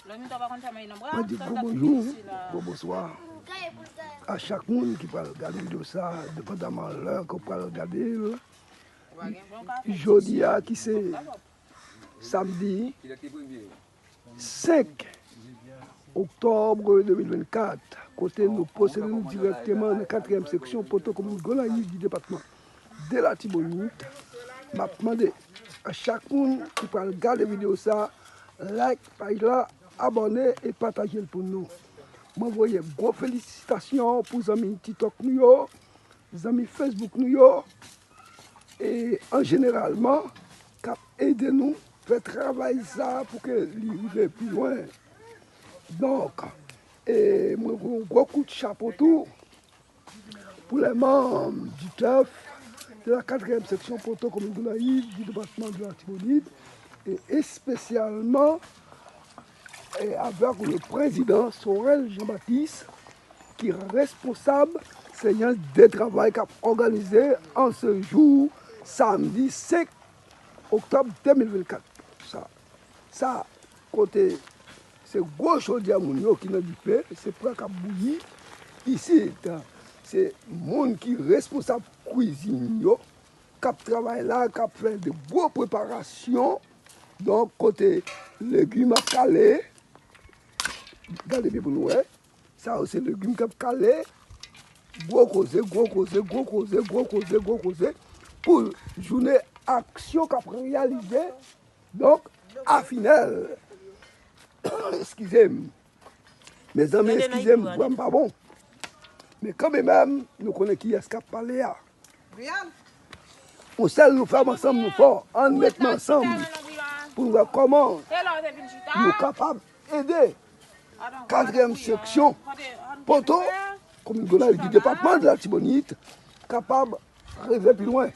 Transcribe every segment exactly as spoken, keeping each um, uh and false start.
Mwen di gwo bonjou, gwo bonswa a chak moun ki pral gade videyo sa, depandaman lè ke w pral gade l. Jodi a ki se samdi senk oktòb de mil vennkat, kote nou posede nou dirèkteman nan katriyèm seksyon Poto, komin Gonayiv, di depatman de Latibonit. M ap mande a chak moun ki pral gade videyo sa, like paj la, abòne e pataje l pou nou. Mwen voye gwo felisitasyon pou zanmi TikTok nou yo, zanmi Facebook nou yo, e an jeneralman, k ap ede nou fè travay sa pou ke li rive pi lwen. Donk, e mwen voye yon gwo kout chapo tou pour les membres du TEF de la quatrième section Poto, commune Gonayiv, du département de l'Artibonite, et spécialement et avec le président Sorel Jean-Baptiste, ki responsab seyans de travay k ap òganize an se jou, samdi senk oktòb de mil vennkat. Sa, sa, kote se gwo chodyè moun yo ki nan dife, se pran k ap bouyi isit. Se moun ki responsab kwizin yo k ap travay la, k ap fè de gwo preparasyon. Donk, kote legim ap kale, gade byen pou nou wè. Sa yo se legim k ap kale. Gwo koze, gwo koze, gwo koze, gwo koze, gwo koze. Pou jounen aksyon k ap reyalize. Donk, a final. Eskize m. Mezanmi, eskize m, vwa m pa bon. Men kanmenm, nou konnen kiyès k ap pale a. Yon sèl nou fèm ansanm, nou fò. Ann met men ansanm pou n wè kòman nou kapab ede katriyèm seksyon Poto, komin Gonayiv, di depatman de Latibonit, kapab rive pi lwen.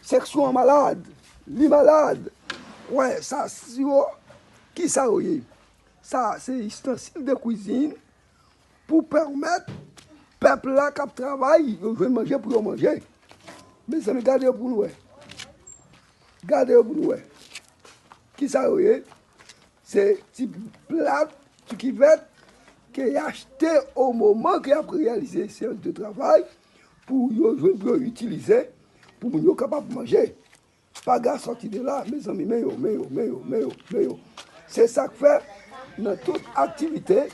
Seksyon an malad, li malad. Wè, sa, si yo, ki sa yo ye? Sa se istansil de kwizin pou pèmèt pèp la k ap travay yo jwenn manje pou yo manje. Mezanmi, gade yo pou nou wè. Gade yo pou nou wè. Ki sa yo ye? Se ti plat, ti kivèt ke y achte o moman ke y ap reyalize seyans de travay pou yo jwenn, pou yo itilize, pou moun yo kapab manje. Paga sòti de la, mezanmi, men yo, men yo, men yo, men yo, men yo. Se sa k fè, nan tout aktivite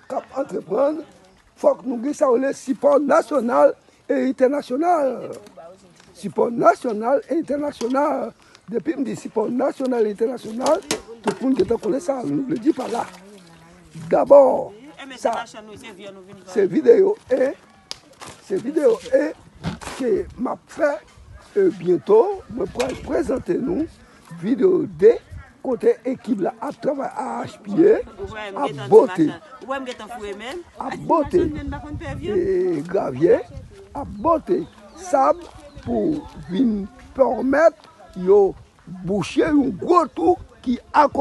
k ap antreprann, fòk nou gen sa yo rele sipò nasyonal e entènasyonal. Sipò nasyonal e entènasyonal. Depi m di sipò nasyonal e entènasyonal, tout moun gentan konnen sa nou vle di pa la. Dabò, sa, se videyo e, se videyo e ke m ap fè, e, byento, mwen pral prezante nou videyo de, kote ekip la ap travay arache pye, ap bote, ap bote, e, gravye, ap bote sab pou vin pèmèt yo bouche yon gwo twou ki akote